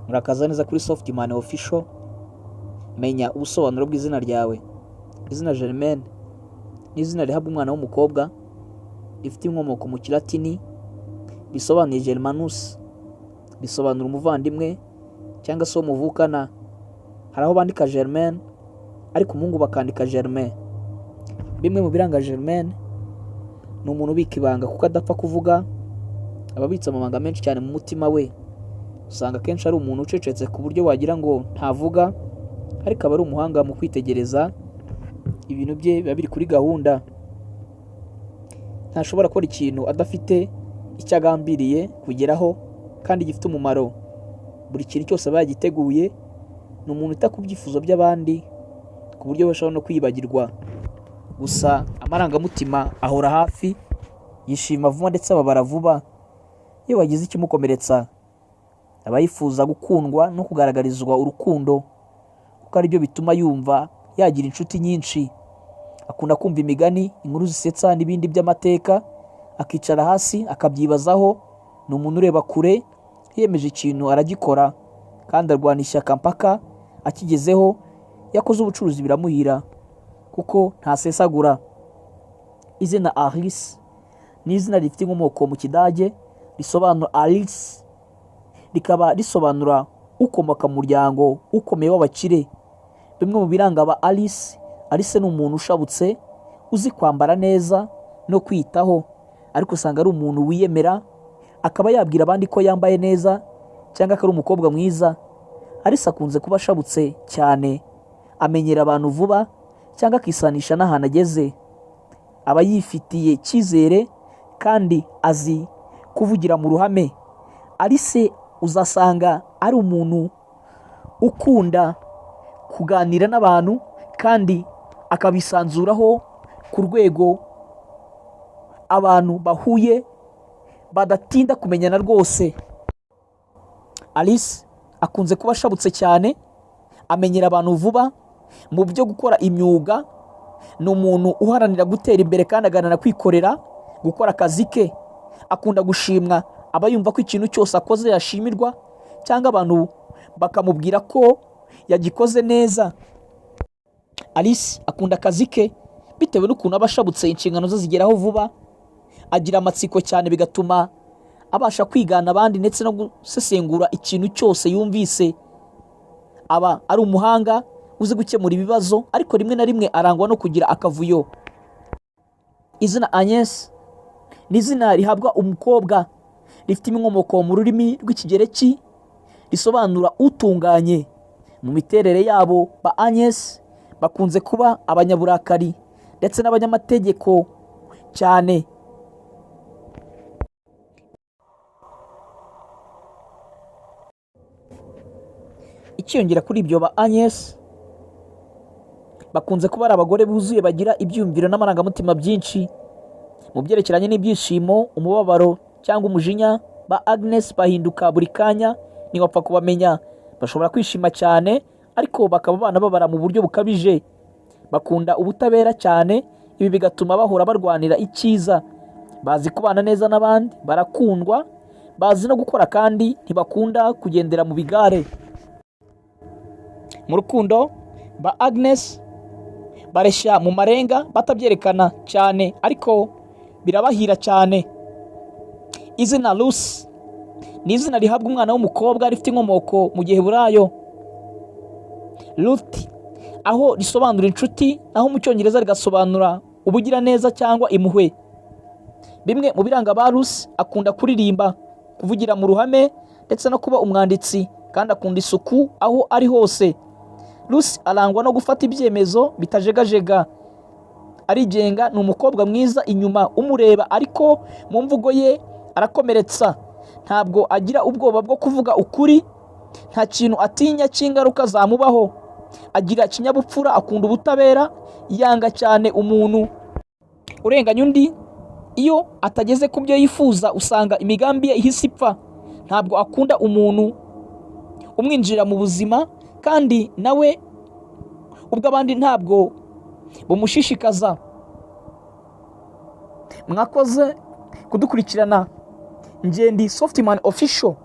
Murakaza neza kuri Softman Official. Menya ubusobanuro bw'izina ryawe. Izina Germaine ni izina rihabwa umwana w'umukobwa, rifite inkomoko mu Kilatini, bisobanuye Germanus, bisobanura umuvandimwe cyangwa se uwo muvukana. Hari aho bandika Germaine ariko umuhungu bakandika Germain. Bimwe mu biranga Germaine: ni umuntu ubika ibanga kuko adapfa kuvuga, aba abitse amabanga menshi cyane mu mutima we. Usanga akenshi ari umuntu ucecetse ku buryo wagira ngo ntavuga, ariko aba ari umuhanga mu kwitegereza, ibintu bye biba biri kuri gahunda. Ntashobora gukora ikintu adafite icyo agambiriye kugeraho kandi gifite umumaro. Buri kintu cyose aba yagiteguye. Ni umuntu wita ku byifuzo by'abandi ku buryo bashobora no kwibagirwa. Gusa amarangamutima ahora hafi, yishima vuba ndetse ababara vuba. Iyo wagize ikimukomeretsa, aba yifuza gukundwa no kugaragarizwa urukundo, kuko aribyo bituma yumva yagira inshuti nyinshi. Akunda kumva imigani, inkuru zisetsa n'ibindi by'amateka, akicara hasi akabyibazaho. Ni umuntu ureba kure, yiyemeje ikintu aragikora kandi arwana ishyaka mpaka akigezeho. Iyo akoze ubucuruzi biramuhira kuko ntasesagura. Izina Alice ni izina rifite inkomoko mu Kidage, risobanura Alice, rikaba risobanura ukomoka mu muryango ukomeye w'abakire. Bimwe mu biranga aba Alice: Alice ni umuntu ushabutse, uzi kwambara neza no kwiyitaho, ariko usanga ari umuntu wiyemera, akaba yabwira abandi ko yambaye neza cyangwa ko ari umukobwa mwiza. Alice akunze kuba ashabutse cyane, amenyera abantu vuba cyangwa akisanisha n'ahantu ageze. Aba yifitiye icyizere kandi azi kuvugira mu ruhame. Alice uzasanga ari umuntu ukunda kuganira n'abantu kandi akabisanzuraho ku rwego abantu bahuye badatinda kumenyana rwose. Alice akunze kuba ashabutse cyane, amenyera abantu vuba mu byo gukora imyuga. Ni umuntu uharanira gutera imbere kandi agaharanira kwikorera, gukora akazi ke. Akunda gushimwa, aba yumva ko ikintu cyose akoze yashimirwa cyangwa abantu bakamubwira ko yagikoze neza. Alice akunda akazi ke bitewe n'ukuntu aba ashabutse, inshingano ze zigeraho vuba. Agira amatsiko cyane, bigatuma abasha kwigana abandi ndetse no gusesengura ikintu cyose yumvise. Aba ari umuhanga uzi gukemura ibibazo, ariko rimwe na rimwe arangwa no kugira akavuyo. Izina Agnes ni izina rihabwa umukobwa, rifite inkomoko mu rurimi rw'Ikigereki, risobanura utunganye. Mu miterere yabo, ba Agnes bakunze kuba abanyaburakari ndetse n'abanyamategeko cyane. Ikiyongera kuri ibyo, ba Agnes bakunze kuba ari abagore buzuye, bagira ibyiyumviro n'amarangamutima byinshi. Mu byerekeranye n'ibyishimo, umubabaro cyangwa umujinya, ba Agnes bahinduka buri kanya, ntiwapfa kubamenya. Bashobora kwishima cyane ariko bakaba banababara mu buryo bukabije. Bakunda ubutabera cyane, ibi bigatuma bahora barwanira icyiza. Bazi kubana neza n'abandi, barakundwa, bazi no gukora kandi ntibakunda kugendera mu bigare. Mu rukundo, ba Agnes bareshya mu marenga batabyerekana cyane, ariko birabahira cyane. Izina Lucy ni izina rihabwa umwana w'umukobwa, rifite inkomoko mu Giheburayo Ruth, aho risobanura inshuti, naho mu Cyongereza rigasobanura ubugiraneza cyangwa impuhwe. Bimwe mu biranga ba Lucy: akunda kuririmba, kuvugira mu ruhame ndetse no kuba umwanditsi, kandi akunda isuku aho ari hose. Lucy arangwa no gufata ibyemezo bitajegajega, arigenga. Ni umukobwa mwiza inyuma umureba, ariko mu mvugo ye arakomeretsa. Ntabwo agira ubwoba bwo kuvuga ukuri, nta kintu atinya cy'ingaruka zamubaho. Agira ikinyabupfura, akunda ubutabera, yanga cyane umuntu urenganya undi. Iyo atageze ku byo yifuza, usanga imigambi ye ihise ipfa. Ntabwo akunda umuntu umwinjira mu buzima, kandi nawe ubwo abandi ntabwo bumushishikaza. Mwakoze kudukurikirana. Ngendi Softman Official.